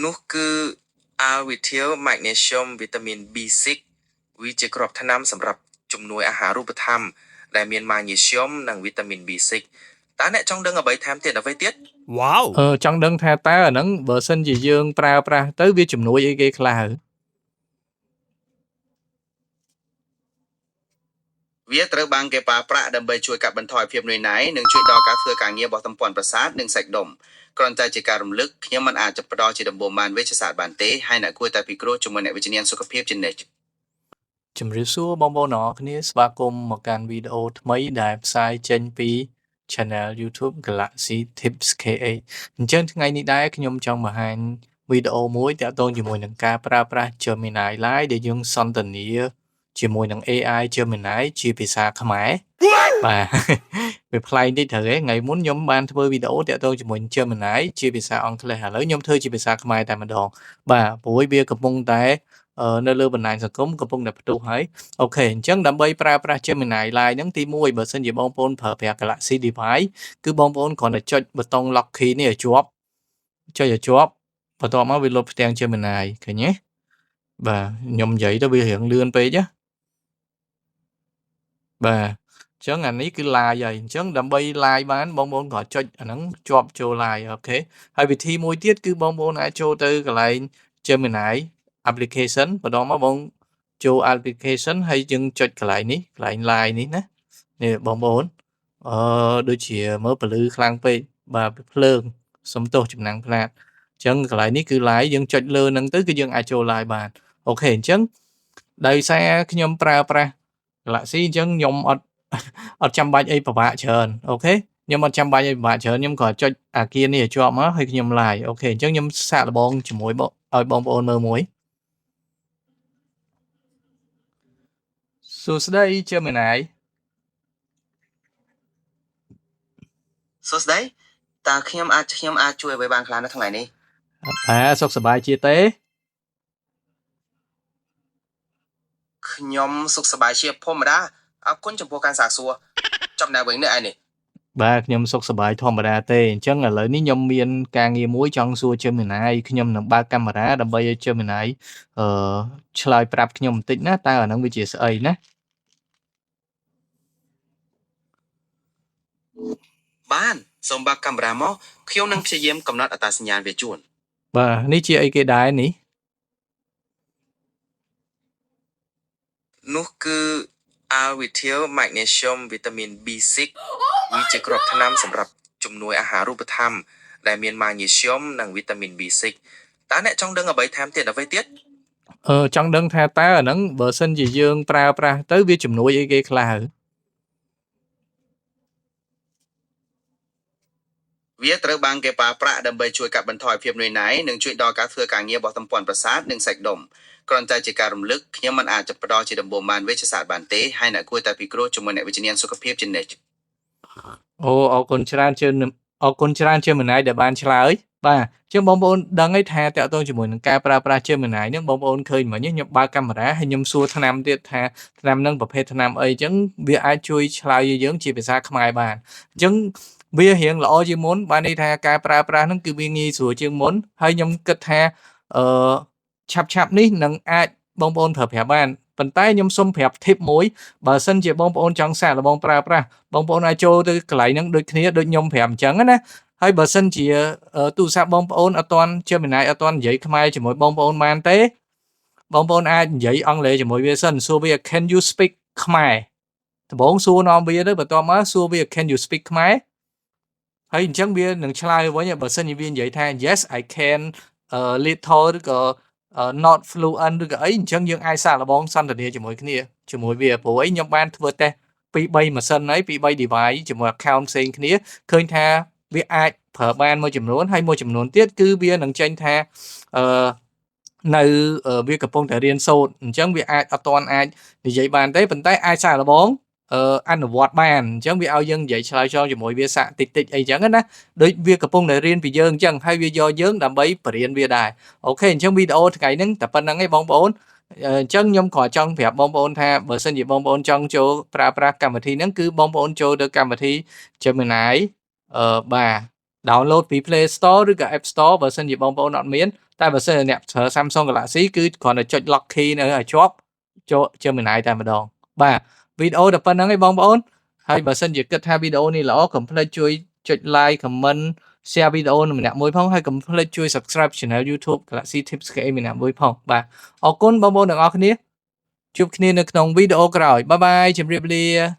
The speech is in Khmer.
នោះគឺ Alvitil Magnesium វីតាមីន B6 វាជាគ្រាប់ថ្នាំសម្រាប់ជំនួយអាហារូបត្ថម្ភដែលមានម៉ាញ៉េស្យូមនិងវីតាមីន B6 តើអ្នកចង់ដឹងអ្វីថែមទៀតអ្វីទៀត? Wow! អឺចង់ដឹងថាតើអាហ្នឹងបើសិនជាយើងប្រើប្រាស់ទៅវាជំនួយអីគេខ្លះហើយ? វាត្រូវបានគេប្រើប្រាស់ដើម្បីជួយកាត់បន្ថយភាពនឿយណាយនិងជួយដល់ការធ្វើការងាររបស់សម្ព័ន្ធប្រសាទនិងសាច់ដុំគ្រាន់តែជាការរំលឹកខ្ញុំមិនអាចផ្ដល់ជាដំបូន្មានវេជ្ជសាស្ត្របានទេហើយអ្នកគួរតែពិគ្រោះជាមួយអ្នកវិជ្ជនាសុខភាពជានិច្ច។ ជំរាបសួរបងប្អូនទាំងអស់គ្នាស្វាគមន៍មកកាន់វីដេអូថ្មីដែលផ្សាយចេញពី Channel YouTube Galaxy Tips KH អញ្ចឹងថ្ងៃនេះដែរខ្ញុំចង់បង្ហាញវីដេអូមួយទាក់ទងជាមួយនឹងការប្រើប្រាស់ Gemini Live ដែលយើងសន្ទនាជាមួយនឹង AI Gemini ជាភាសាខ្មែរបាទ វាប្លែកតិចត្រូវទេថ្ងៃមុនខ្ញុំបានធ្វើវីដេអូទាក់ទងជាមួយនឹង Gemini ជាភាសាអង់គ្លេសឥឡូវខ្ញុំធ្វើជាភាសាខ្មែរតែម្ដងបាទព្រោះវាកំពុងតែនៅលើបណ្ដាញសង្គមកំពុងតែផ្ទុះហើយ OK អញ្ចឹងដើម្បីប្រើប្រាស់ Gemini Live ហ្នឹងទី1បើសិនជាបងប្អូនប្រើប្រាស់ Galaxy device គឺបងប្អូនគ្រាន់តែចុចប៊ូតុង lock key នេះឲ្យជាប់ចុចឲ្យជាប់បន្ទាប់មកវាលោតផ្ទាំង Gemini ឃើញទេបាទខ្ញុំនិយាយទៅវារៀងលឿនពេកណាបាទអញ្ចឹងអានេះគឺ live ហើយអញ្ចឹងដើម្បី live បានបងប្អូនគ្រាន់ចុចអាហ្នឹងជាប់ចូល live OK ហើយវិធីមួយទៀតគឺបងប្អូនអាចចូលទៅកន្លែង Gemini application បន្ទាប់មកបងចូល application ហើយយើងចុចកន្លែងនេះកន្លែង live នេះណានេះបងប្អូនអឺដូចជាមើលពលឺខ្លាំងពេកបាទភ្លើងសុំទោសចំណាំងផ្លាតអញ្ចឹងកន្លែងនេះគឺ live យើងចុចលើហ្នឹងទៅគឺយើងអាចចូល live បាន OK អញ្ចឹងដោយសារខ្ញុំប្រើប្រាស់ Galaxy អញ្ចឹងខ្ញុំអត់អត់ចាំបាច់អីពិបាកច្រើន OK ខ្ញុំអត់ចាំបាច់អីពិបាកច្រើនខ្ញុំគ្រាន់ចុចអាគារនេះឲ្យជាប់មកហើយខ្ញុំ live OK អញ្ចឹងខ្ញុំសាកល្បងជាមួយឲ្យបងប្អូនមើលមួយសួស្តី Gemini សួស្តីតើខ្ញុំអាចខ្ញុំអាចជួយអ្វីបានខ្លះនៅថ្ងៃនេះ? បាទសុខសប្បាយជាទេ? ខ្ញុំសុខសប្បាយជាធម្មតាអរគុណចំពោះការសាកសួរចំណែកវិញនៅឯនេះ? បាទខ្ញុំសុខសប្បាយធម្មតាទេអញ្ចឹងឥឡូវនេះខ្ញុំមានការងារមួយចង់សួរ Gemini ខ្ញុំនឹងបើកកាមេរ៉ាដើម្បីឲ្យ Gemini អឺឆ្លើយប្រាប់ខ្ញុំបន្តិចណាតើអាហ្នឹងវាជាស្អីណា? បានសូមបើកកាមេរ៉ាមកខ្ញុំនឹងព្យាយាមកំណត់អត្តសញ្ញាណវាជូន។ បាទនេះជាអីគេដែរនេះ? នោះគឺ Alvitil Magnesium វីតាមីន B6 វាជាគ្រាប់ថ្នាំសម្រាប់ជំនួយអាហារូបត្ថម្ភដែលមានម៉ាញ៉េស្យូមនិងវីតាមីន B6 តើអ្នកចង់ដឹងអ្វីថែមទៀតអ្វីទៀត? អឺចង់ដឹងថាតើអាហ្នឹងបើសិនជាយើងប្រើប្រាស់ទៅវាជំនួយអីគេខ្លះហើយ? វាត្រូវបានគេប្រើប្រាស់ដើម្បីជួយកាត់បន្ថយភាពនឿយណាយនិងជួយដល់ការធ្វើការងាររបស់សម្ព័ន្ធប្រសាទនិងសាច់ដុំគ្រាន់តែជាការរំលឹកខ្ញុំមិនអាចផ្ដល់ជាដំបូន្មានវេជ្ជសាស្ត្របានទេហើយអ្នកគួរតែពិគ្រោះជាមួយអ្នកវិជ្ជនាសុខភាពជានិច្ច។ អូអរគុណច្រើនជឿនអរគុណច្រើន Gemini ដែលបានឆ្លើយបាទជាងបងប្អូនដឹងហើយថាទាក់ទងជាមួយនឹងការប្រើប្រាស់ Gemini ហ្នឹងបងប្អូនឃើញមិញខ្ញុំបើកកាមេរ៉ាហើយខ្ញុំសួរថ្នាំទៀតថាថ្នាំហ្នឹងប្រភេទថ្នាំអីអញ្ចឹងវាអាចជួយឆ្លើយយើងជាភាសាខ្មែរបានអញ្ចឹងវារៀងល្អជាងមុនបានន័យថាការប្រើប្រាស់ហ្នឹងគឺវាងាយស្រួលជាងមុនហើយខ្ញុំគិតថាអឺឆាប់ឆាប់នេះនឹងអាចបងប្អូនប្រើប្រាស់បានប៉ុន្តែខ្ញុំសូមប្រាប់ tip មួយបើសិនជាបងប្អូនចង់សាកល្បងប្រើប្រាស់បងប្អូនអាចចូលទៅកន្លែងហ្នឹងដូចគ្នាដូចខ្ញុំប្រាប់អញ្ចឹងណាហើយបើសិនជាទូរស័ព្ទបងប្អូនអត់ទាន់ Gemini អត់ទាន់និយាយខ្មែរជាមួយបងប្អូនបានទេបងប្អូនអាចនិយាយអង់គ្លេសជាមួយវាសិនសួរវា "Can you speak ខ្មែរ?ដំបូងសួរនាំវាទៅបន្ទាប់មកសួរវា "Can you speak ខ្មែរ?ហើយអញ្ចឹងវានឹងឆ្លើយវិញបើសិនជាវានិយាយថា "Yes, I can little" ឬក៏ not fluent ឬក៏អីអញ្ចឹងយើងអាចសាកល្បងសន្ទនាជាមួយគ្នាជាមួយវាព្រោះអីខ្ញុំបានធ្វើតេស្តពី3ម៉ាស៊ីនហើយពី3 device ជាមួយ account ផ្សេងគ្នាឃើញថាវាអាចប្រើបានមួយចំនួនហើយមួយចំនួនទៀតគឺវានឹងចេញថាអឺនៅវាកំពុងតែរៀនសូត្រអញ្ចឹងវាអាចអត់ទាន់អាចនិយាយបានទេប៉ុន្តែអាចសាកល្បងអឺអនុវត្តបានអញ្ចឹងវាឲ្យយើងនិយាយឆ្លើយឆ្លងជាមួយវាសាក់តិចតិចអីចឹងណាដូចវាកំពុងតែរៀនពីយើងអញ្ចឹងហើយវាយកយើងដើម្បីបរៀនវាដែរ OK អញ្ចឹងវីដេអូថ្ងៃហ្នឹងតែប៉ុណ្្នឹងឯងបងប្អូនអញ្ចឹងខ្ញុំគ្រាន់ចង់ប្រាប់បងប្អូនថាបើសិនជាបងប្អូនចង់ចូលប្រើប្រាស់កម្មវិធីហ្នឹងគឺបងប្អូនចូលទៅកម្មវិធី Gemini អឺបាទ download ពី Play Store ឬក៏ App Store បើសិនជាបងប្អូនអត់មាន តែបើសិនជាអ្នកប្រើ Samsung Galaxy គឺគ្រាន់តែចុច lock key នៅឲ្យជាប់ចូល Gemini តែម្ដងបាទវីដេអូតែប៉ុណ្្នឹងឯងបងប្អូនហើយបើសិនជាគិតថាវីដេអូនេះល្អកុំភ្លេចជួយចុច like, comment, share វីដេអូនឹងម្នាក់មួយផងហើយកុំភ្លេចជួយ subscribe channel YouTube Galaxy Tips KA ម្នាក់មួយផងបាទអរគុណបងប្អូនទាំងអស់គ្នាជួបគ្នានៅក្នុងវីដេអូក្រោយ bye bye ជម្រាបលា។